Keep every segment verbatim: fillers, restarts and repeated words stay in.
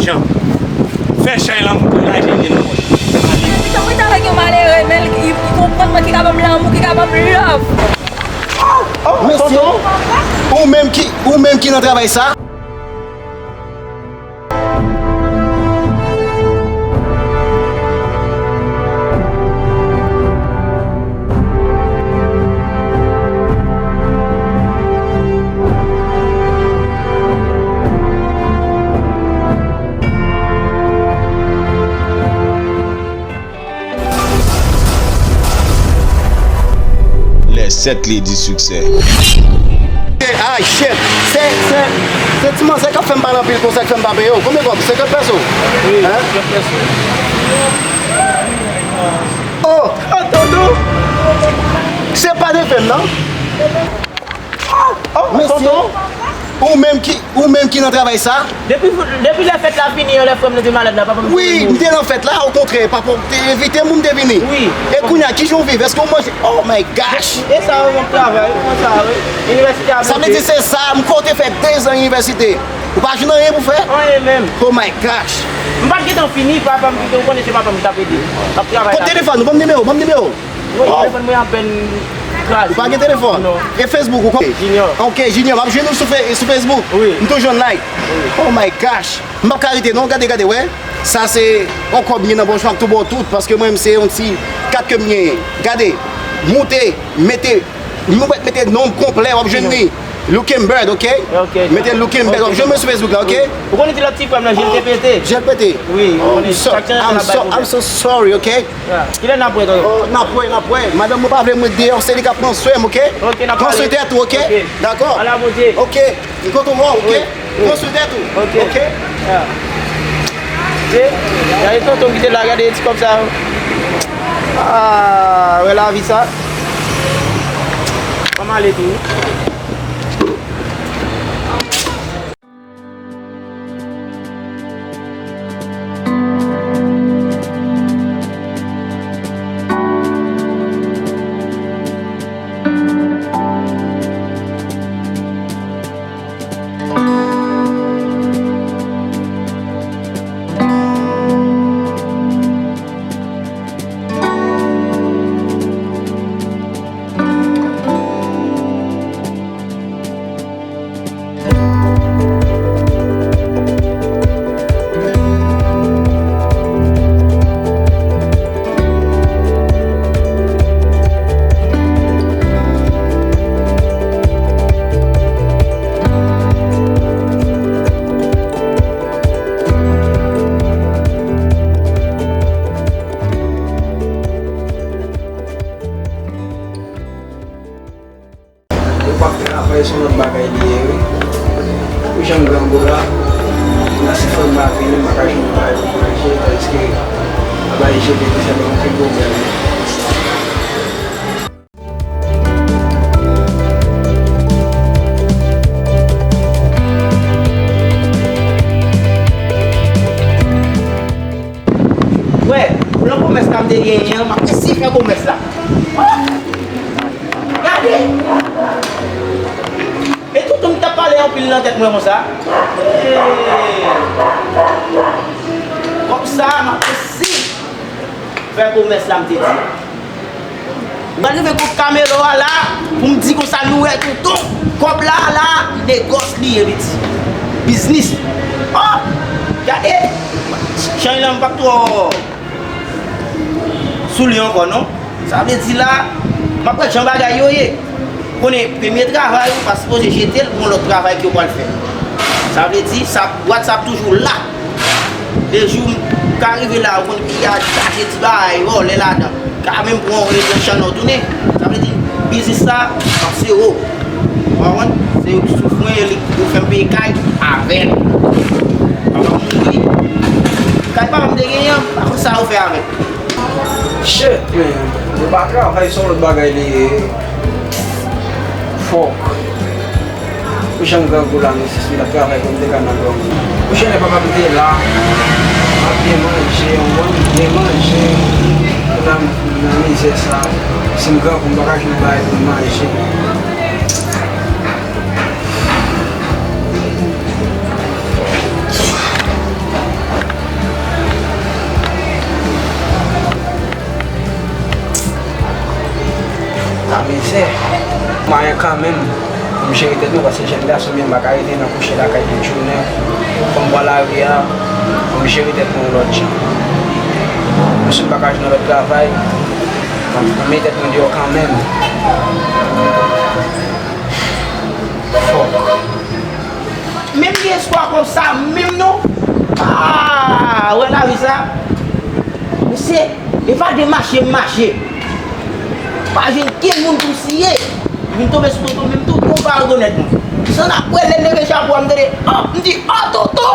Jan. Fè chay la, m pou lage l nan pòch. Li tonbe avèk yon malere, men li, li konprann mwen ki ka ban m lanmou, ki ka ban m love. Oh, oh, mesye, tonton. Ou menm ki, ou menm ki nan travay sa? Lè sèt li di siksè. Ay, shit! Se, se, se ti manzè k ap fè m pale anpil konsa k fè m pa peye w. Konbyen kòb? Senkant pèso? Wi, hein? Senkant pèso. Oh! Oh, tonton! Se pa de fè m, non? Oh, oh, mesye, tonton! Ou menm ki, ou menm ki nan travay sa? Depi, depi lè fèt la fini, yon lè frè m nan te malad la, papa m te mouri. Wi, m te nan fèt la, okontrè, papa m te envite m pou m te vini. Wi. E kounye a, kijan w viv? Èske w manje? Oh my gosh! E sa, wi, m ap travay, wi, konsa, wi. Inivèsite a bloke. Sa vle di se sa, m kwè w te fè dezan inivèsite. Ou pa jwenn anyen pou fè? Anyen menm. Oh my gosh! M pa t gentan fini, papa m kite, ou konnen se papa m ki t ap ede m. M ap travay la. Kot telefòn ou? Ban m nimewo, ban m nimewo. Wi, telefòn mwen apèn kraze. Ou pa gen telefòn? Non. E Facebook ou konn? Junior. Ok, Junior, m ap jwenn ou sou Fe-, sou Facebook. Wi. M toujou like. Wi. Oh my gosh. M p ap ka rete non, gade, gade, wè. Sa se yon kòb m gen nan pòch mwen, m ap tou ba w tout, paske mwen menm se yon ti kat ke m genyen. Gade, moute, mete, nou mèt mete non m konplè, w ap jwenn li. Luckenberg, ok? Ok. Mete Luckenberg, w ap jwenn mwen sou Facebook la, ok? Ou konnen ti lòt ti frè m nan, jel te pete. Jel pete? Wi, ou konnen. I'm so, I'm so, I'm so sorry, ok? Kilè n ap wè, tonton? Oh, n ap wè, n ap wè. Madanm mwen pa vle mwen deyò, se li k ap pran swen m, ok? Ok, n ap pale. Pran swen tèt ou, ok? Ok. Dakò? Al a Bondye. Ok. M kontan wè w, ok? Wi, wi. Pran swen tèt ou. Ok. Ok? Ya. Se, gade tonton m kite la, gade ti kòb sa yo. Ah, wè lavi sa. Ban m ale tou. Ou p ap travay, se yon lòt bagay li ye, wi. Pou jan grangou la, nan si frè m pa vini, m pa ka jwenn bagay pou manje, tandiske bagay je pete, sa gen anpil pwoblèm. Wè, plan komès la m te genyen an, m ap eseye fè komès la. Gade! E tonton m t ap pale anpil nan tèt mwen konsa. Kòb sa, m ap eseye fè komès la m te di a. M pral rive kot Kamelo a la, pou m di konsa nou wè tonton, kòb la la, negòs li ye, piti. Biznis. Oh! Gade! Chay lan m p ap twò sou li ankò, non. Sa vle di la, m ap wè jan bagay yo ye. Konnen, premye travay, ou pa sipoze jete l pou yon lòt travay ke w pral fè. Sa vle di, sa, bwat sa ap toujou la. De jou m ka rive la, ou konn piyaj, chaje ti bagay, vòlè ladan. Ka menm pran yon rezo chanèl tounen. Sa vle di, biznis sa, m ap sere w. Ou konprann? Se yo ki soufri, li, yo fè m peye kay avè l. Papa m mouri. Kay papa m te genyen an, pa konn sa yo fè avè l. Shit, man. Yo pa travay, se yon lòt bagay li ye. Fòk. Pou jan grangou la, men si m t ap travay pou m te ka nan grangou. Pou jan lè papa m te la, m ap byen manje, yon bon byen manje. Kounya m nan mizè sa. Si m grangou, m pa ka jwenn bagay pou m manje. Kanmenm, fò m jere tèt mwen, paske jèn gason m ye, m pa ka rete nan kouche lakay tout jounen. Fò m pran lari a, fò m jere tèt mwen yon lòt jan. Menm si m pa ka jwenn yon lòt travay, m ap mete tèt mwen deyò kanmenm. Fòk. Menm gen espwa konsa, menm non. Ah, wè lavi sa. Mesye, e pa de mache m mache. Pa jwenn kenn moun pou m siye. Vin tonbe sou Toto menm tou, Toto pa rekonèt mwen. San ap wè lè l leve chapo a, m tande, oh, m di, oh, Toto!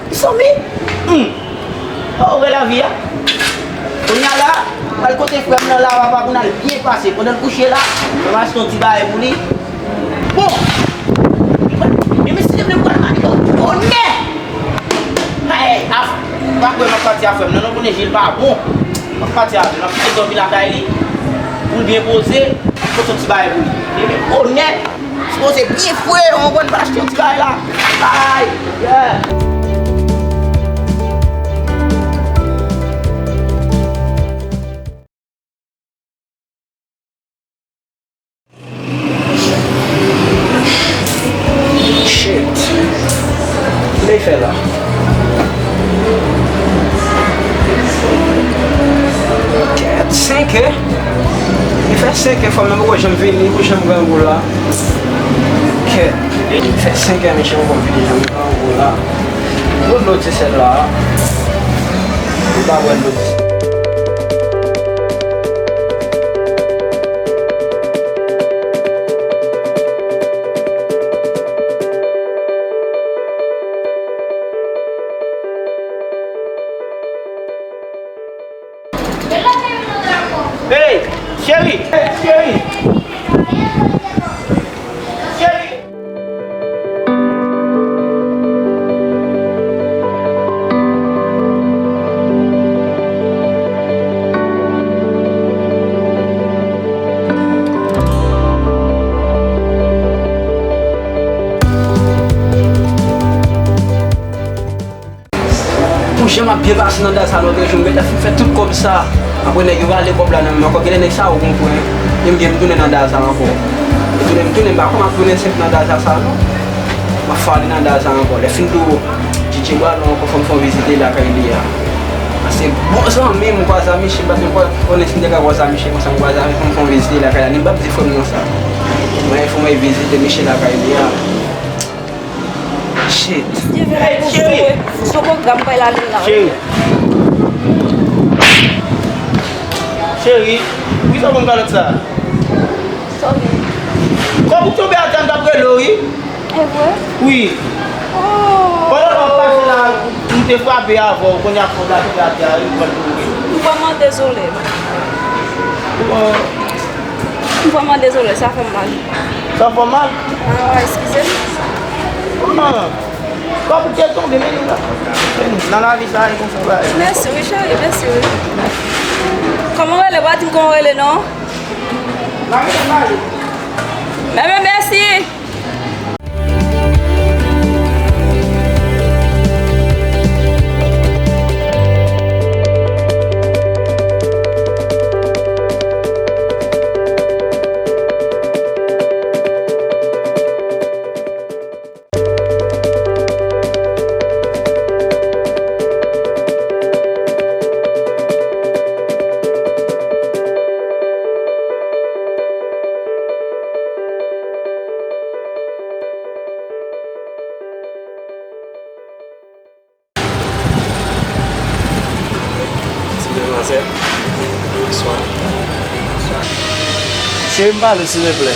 Mezanmi! Hmm. Oh, wè lavi a. Kounye a la, m al kote frè m nan la, papa, pou n al byen pase. Pandan l kouche la, m al achte yon ti bagay pou li. Bon! E mesye vle pral mande yon bonè! Ay, af, pa kwè m ap pati a frè m nan, non, konnen je l pa bon. M ap pati avè l, m ap kite dòmi lakay li, pou l byen poze, pote yon ti bagay pou li. E bonè! Sipoze byen fre, w konprann, m pral achte yon ti bagay la. Ay, yeah. Shit. Kile fè la? Kèt, senk è. Li fè senk è, fanm nan poko janm vini, poko janm grangou la. Kèt. Li fè senk è, misye poko vini, janm grangou la. Dlo dlo ti sèl la. Li pa bwè dlo ti sèl. Hey, cheri! Hey, cheri! Cheri! Pou jan m ap byen pase nan Dazan lòt jou, m gentan fin fè tout kòb sa. Apre nèg yo rale kòb la nan men m ankò, genlè nèg sa yo konprann. E m gen m tounen nan Dazan ankò. E tounen m tounen, m pa konn ap tounen senp nan Dazan sa non. M ap fale nan Dazan ankò. Lè fin tou, D J Bwalon ankò fò m fè yon vizit lakay li a. Paske bon zanmi m kwaze a Miche, m pa t menm konnen si m te ka kwaze a Miche konsa, m kwaze avè l, fò m fè yon vizit lakay la. Ni m p ap di frè m nan sa. Mwen fò mwen vizite Miche lakay li a. Shit. Hey, cheri. Sou pwogram pa la menm la. Cheri. Cheri, poukisa w ban m kalòt sa? Sorry. Kòb ou tonbe atè, m t ap rele w, wi. E vre? Wi. Oh. Pandan w ap pase la, m te frape avè w, kounye a kòb la tonbe atè a, wi, m pran l pou ou. M vrèman dezole. Oh. M vrèman dezole, sa fè m mal. Sa fè w mal? Ah, eskize m. Ah. Kòb ou te tonbe, men nou la. Nan lavi sa, e konsa w va ye. Mèsi, wi, cheri, mèsi, wi. Kòman w rele? Pa di m kòman w rele, non. Mèsi. Ti demwazèl. Bonswa. Cheri m pale w silvouplè.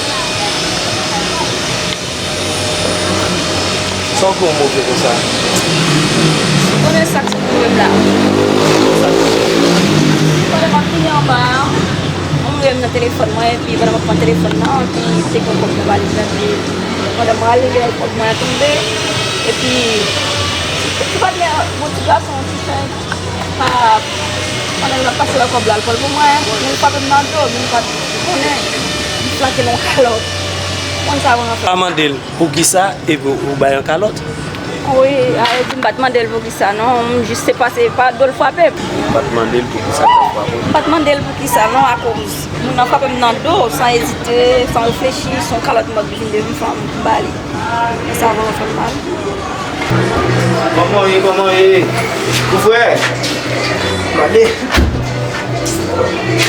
Sa w gen w move konsa? Ou konnen sa k sou kè m la. Pandan m ap vini anba a, m wè m nan telefòn mwen, epi pandan m ap pran telefòn nan, epi te gen yon kòb nan valiz la, epi pandan m rale, gen yon kòb mwen tonbe, epi, epi pa gen yon ti gason, yon ti chen. Pa, pandan l ap pase la kòb la, l pran l pou mwen, men l frape m nan do, men m pa t konnen, m flake l yon kalòt. Konn sa mwen fè. Pa mande l poukisa epi w bay yon kalòt. Wi, a, yo di m pa t mande l poukisa non, m jis te pase pa do l frape m. Ou pa t mande l poukisa l t ap frape w? M pa t mande l poukisa non, akoz moun nan frape m nan do, san ezite, san reflechi, se yon kalòt m ap vin de m fanm m ba li. Sa vrèman fè m mal. Kòman w ye, kòman w ye? Ou frè? Gade.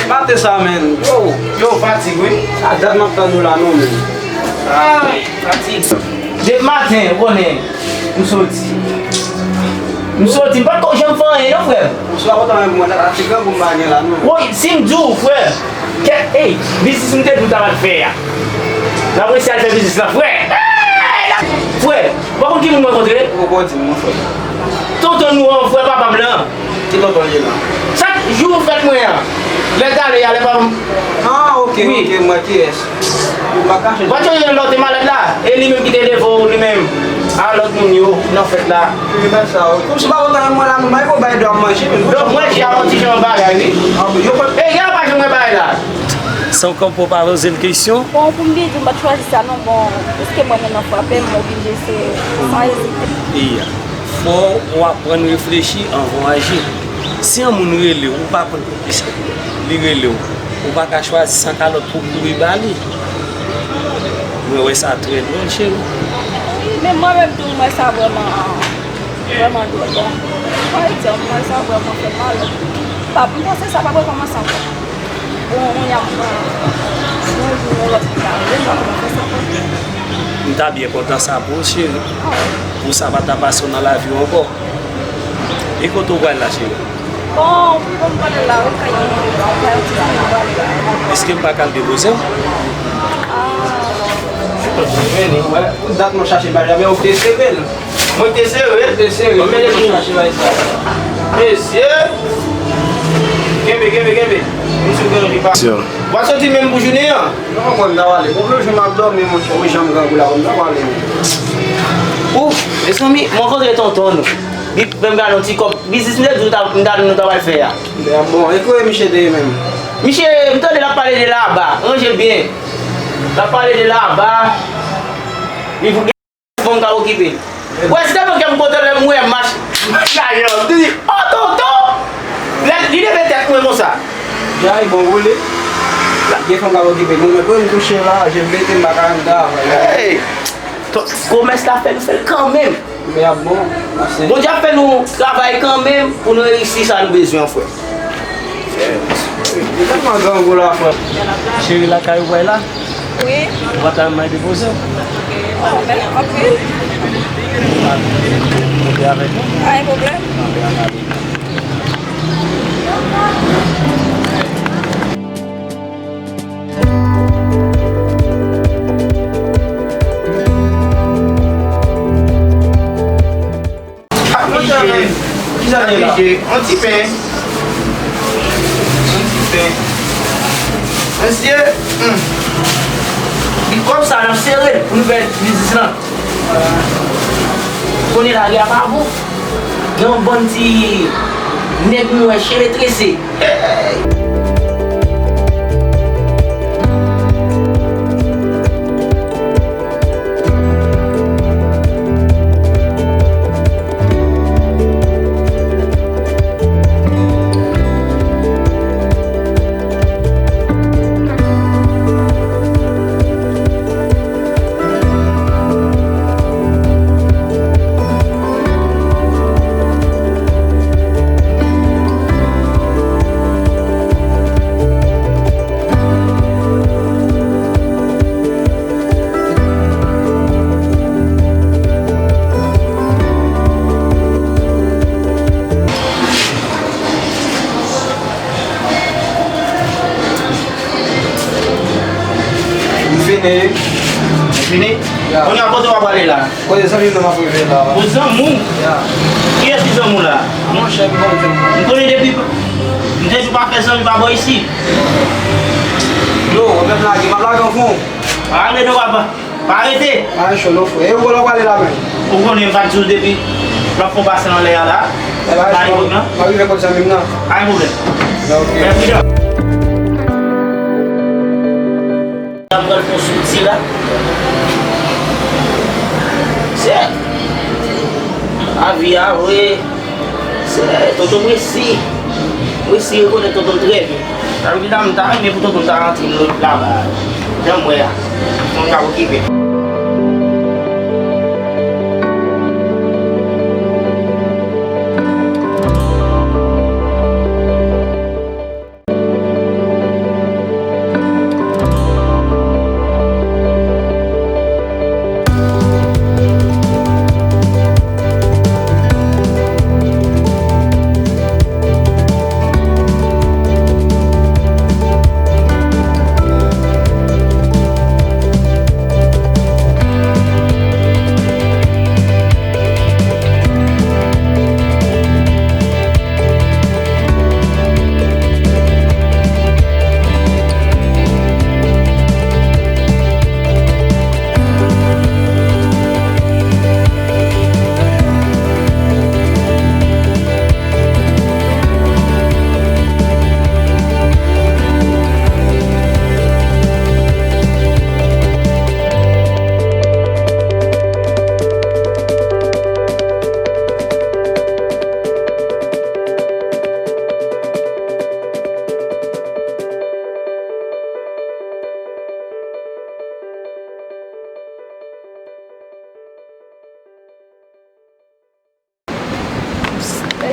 Maten sa, menn. Yo, yo, fatig, wi. A dat m ap tann ou la, non, menn. Ah, fatig. Depi maten, ou konnen, m soti. M soti, m pa t ko janm fè anyen, non, frè m. Ou swa kontan menm mwen, la, ti grangou m pa gen la, non. Woy, si m di w, frè, kè, ey, biznis m te di w ta pral fè a. N ap resi al fè biznis lan, frè. Ey, la, frè, ou pa konn ki moun mwen kontre? Ou poko di m, mon frè. Tonton nou an, frè papa m lan. Ki tonton l ye la? Chak jou fèt mwen an, lè gade a, lè pa m. Ah, ok, wi, ok, m wè kiyès. M pa kache. Ou pa t sonje lè w te malad la? E li menm ki te leve w, li menm, a lòt moun yo, nan fèt la. Wi, men sa, wi. Kòmsi w pa kontan mwen la, menm, bay pou bay dwa manje, menm. Dwa manje a yon ti jan bagay, wi. Ah, wi, yo pa. E, y a pa janm wè bagay la. San kanpe w pa poze l kesyon. Bon, pou m byen di w, m pa t chwazi sa non, bon, piske mwen, moun nan frape m, m oblije se san ezite. Iya. Fò w aprann reflechi anvan w aji. Si yon moun rele w, ou pa konn poukisa li rele w, ou pa ka chwazi san kalòt pou w kouri ba li. Mwen wè sa trè dwòl, cheri. Wi, men mwen menm tou, m wè sa vrèman, vrèman dwòl. Bon, pa egzanp, m wè sa vrèman fè m mal. Pa, m panse sa p ap rekòmanse ankò. Bon, kounye a, m pa, yon jou, yon lòt moun ka rive, m pa konn fè sa ankò. M ta byen kontan sa pou ou, cheri. Ah. Pou sa pa ta pase w nan lavi w ankò. E kote w pral la, cheri? Bon, pi bon m pral la, wi, kay yon, kay yon ti zanmi m pral la. Èske m pa ka al depoze w? Ah. Vini, wè, pou dat mwen chache bagay, men ou te sere l. Mwen te sere. Te sere. Mwen te sere. Mesye. Kenbe, kenbe, kenbe. M sou gen ripa. W ap soti menm pou jounen an? Non, mwen, m ta pale. Bon, lòt jou m ap dòmi, monchè. Wi, jan m grangou la, mwen, m ta pale. Ouf, mezanmi, mwen rankontre tonton nou. Li fè m gade yon ti kòb. Biznis m te di w ta, m ta di nou ta pral fè a. Men bon, e kote misye te ye menm? Misye, m tande l ap pale de laba. Ranje l byen. L ap pale de laba. Li pou fanm k ap okipe l. Wè, si tèlman kè m kontan lè m wè mach, mach la, yo, m te di, "Oh, tonton!" Lè li leve tèt mwen konsa. Jay, bon, woule. Gen fanm k ap okipe l. Mwen, mwen, pou m kouche la, je m mete m pa ka anndan. Hey! Komès la fè nou fè l kanmenm. Men ap bon, mèsi. Bondye ap fè nou travay kanmenm pou nou reyisi sa nou bezwen an, frè. Li tèlman grangou la, frè. Cheri, lakay ou pral la? Wi. Ou pa ta renmen depoze w? Anpil. Monte avèk nou. Pa gen pwoblèm. Anpil, ann ale. Ap manje, wi. Kisa n ye la? Ap manje. Yon ti pen. Yon ti pen. Mesye, hmm. Di kòb sa, n ap sere l pou nou fè biznis lan. Konnen lari a pa bon. Gen yon bann ti nèg nou wè cheve trese. M fini. Ou fini? Ya. Kounye a, kote w ap prale la? Kote zanmi m nan m ap rive la. Kote zanmi w? Ya. Kiyès ki zanmi w la? Monchè, m konnen zanmi m. M konnen depi, m te di w pa fè zanmi pa bò isi. Yo, w ap lage, m ap lage an fon. Pa rete non, papa. Pa rete. Pa gen cho non, frè. E ou kote w ap prale la menm? Ou konnen m pa t di w depi l ap fè yon pase anlè a la. E pa gen cho. Pa gen pwoblèm. M ap rive kot zanmi m nan. Pa gen pwoblèm. Ok. Fè pridan. Sa pral fè soti la. Se. Lavi a vre, se tonton m resi, m resi rekonèt tonton m trè byen. Sa vle di la, m ta renmen pou tonton m ta rantre m laba a. Jan m wè a, tonton m ka okipe.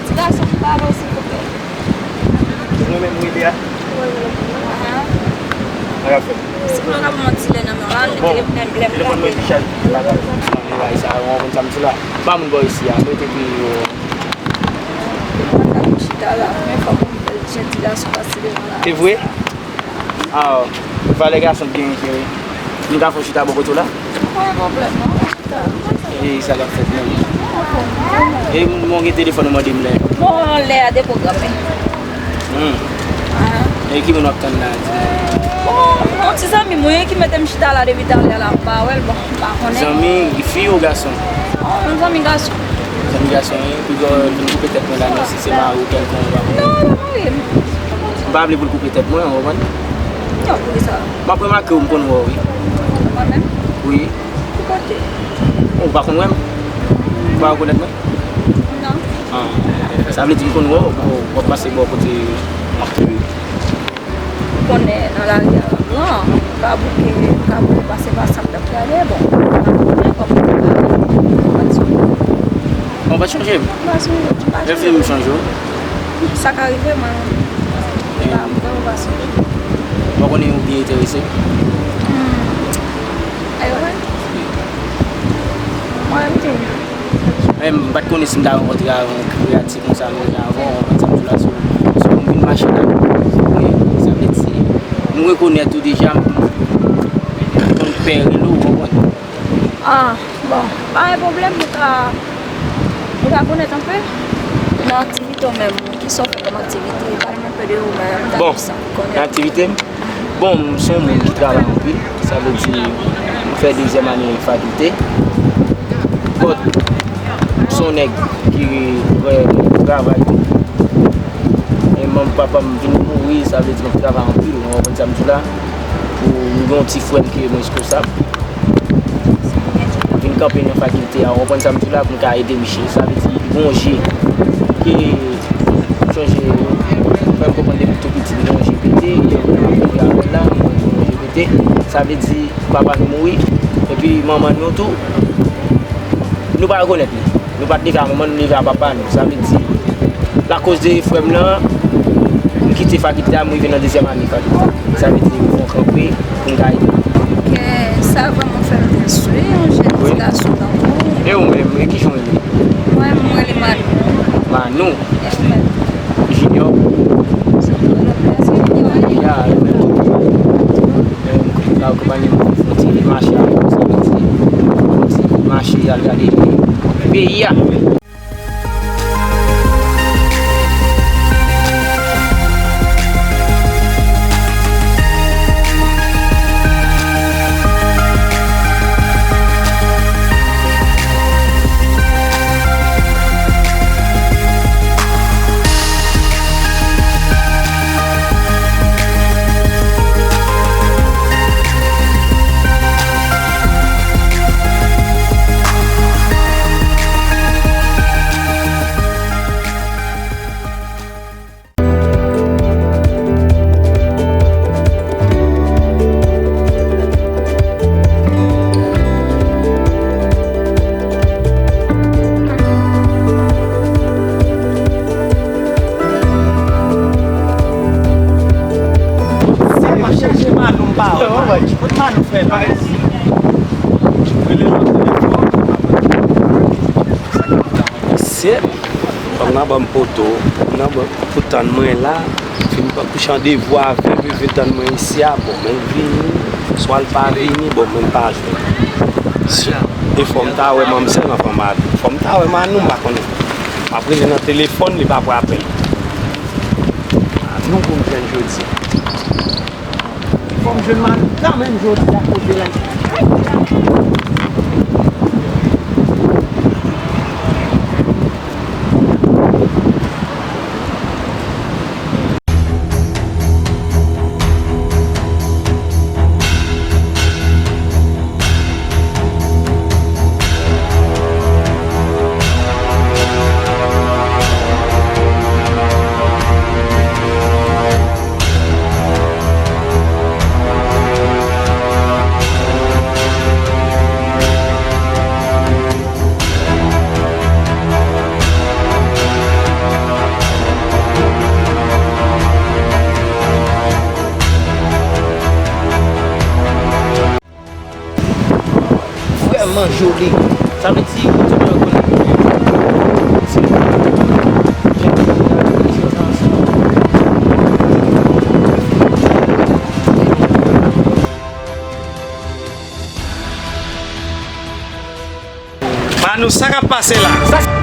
Ti gason ki pa avè w, silvouplè. Mwen menm, wi, Lea. Ahan. Sa k ap fèt? Si pou nou ka pran yon ti lè nan men w la, lè, lè, lè, telefòn mwen ki chaje. Mwen bay sa, w konprann sa m di la. Ba moun bò isi a, mwen te pi, euh, Mwen ka tou chita la, men fòk mwen fè l jen ti gason pase devan la. Se vre? Ah, valè gason t genyen, cheri. Nou ka fè w chita bò kote w la? Pa gen pwoblèm, non. Chita. E sa k ap fèt menm? E mwen gen telefòn ou mande m lè. Bon, lè a deprograme. Hmm. Ahan. E ki moun w ap tann la, di m? Bon, yon ti zanmi mwen ki mete m chita la depi talè la, m pa wè l, bon, m pa konnen. Zanmi, fi ou gason? Oh, yon zanmi gason. Zanmi gason, wi. Piga w vin koupe tèt mwen la, non, si se mari w kèlkonk, ou pa konnen. Non, pa mari m. M pa vle pou l koupe tèt mwen, ou konprann? Non, poukisa? M ap remake w, m konn wè w, wi. Mwen menm? Wi. Ki kote? Ou pa konn wè m? Ou pa rekonèt mwen? Non. Ah. Sa vle di m konn wè w, w ap pase bò kote m ap kenbe. Ou konnen nan lari a, m gran, m ka bouke, m ka bouke pase pa sa m t ap gade, bon, m pa konnen kòman m te pale, m pa t sonje. Bon, w pa t sonje m? M pa sonje, m pa sonje. Lè fini m chanje w. Sa ka rive, mwen, m pa, m vrèman pa sonje. Ou pa konnen ou byen enterese? Hmm. Aywa. Mwen, m te. Men m pa t konnen si m ta rankontre avè yon kreyati konsa menm jan avè w, w konprann sa m di w la, so, so m vin mache la, wi, sa vle di, nou rekonèt ou deja, m konn pè rele w, w konprann. Ah, bon, pa gen pwoblèm, nou ka, nou ka konèt anpil nan aktivite w menm, kisa w fè kòm aktivite, pale m anpil de ou menm, m ta renmen sa, konnen. Bon, nan aktivite m, bon, m se yon moun ki travay anpil, sa vle di, m fè dezyèm ane fakilte. But, m se yon nèg ki vrèman travay tou. E manm papa m vin mouri, sa vle di m ap travay anpil, w konprann sa m di w la? Pou m gen yon ti frè m ki reskonsab. Vin kanpe nan fakilte a, w konprann sa m di w la, pou m ka ede misye. Sa vle di, li gon je. Ke m sonje, frè m konprann depi tou piti, li gon je pete, e m ap viv avè l la, li gon je pete. Sa vle di, papa nou mouri, epi manman nou tou, nou pa rekonèt li. Nou pa t leve a manman nou, nou leve a papa nou. Sa vle di, lakoz de frè m nan, m kite fakilte a, m rive nan dezyèm ane fakilte. Sa vle di, m fè yon kanpe pou m ka ede. Ok, sa vrèman fè m tris, wi, yon jèn ti gason tankou w. E ou menm, e kijan w rele? Mwen, mwen rele Manou. Manou? E ou menm? Junior. Ya, ou menm tou. Mwen, m ka akonpaye m fè yon ti mache avè w, sa vle di, fè yon ti mache al gade peyi a. Yo, anmwey, kot Manou fè la? Rele nan telefòn. Mesye, fanm nan ban m poto, nan ban, pou tann mwen la, fin pran kouch randevou avè l, pou vin tann mwen isi a, bon, men l vini, swa l pa vini, bon, men l pa jwenn. E fò m ta wè manmzèl anvan Manou. Fò m ta wè Manou, m pa konnen. M ap rele nan telefòn, li pa pran apèl. Manou pou m jwenn jodi. Fò m jwenn Manou kanmenm jodi a kote l. Vrèman joli. Sa vle di, ou te dwe konnen. Manou, sa k ap pase la?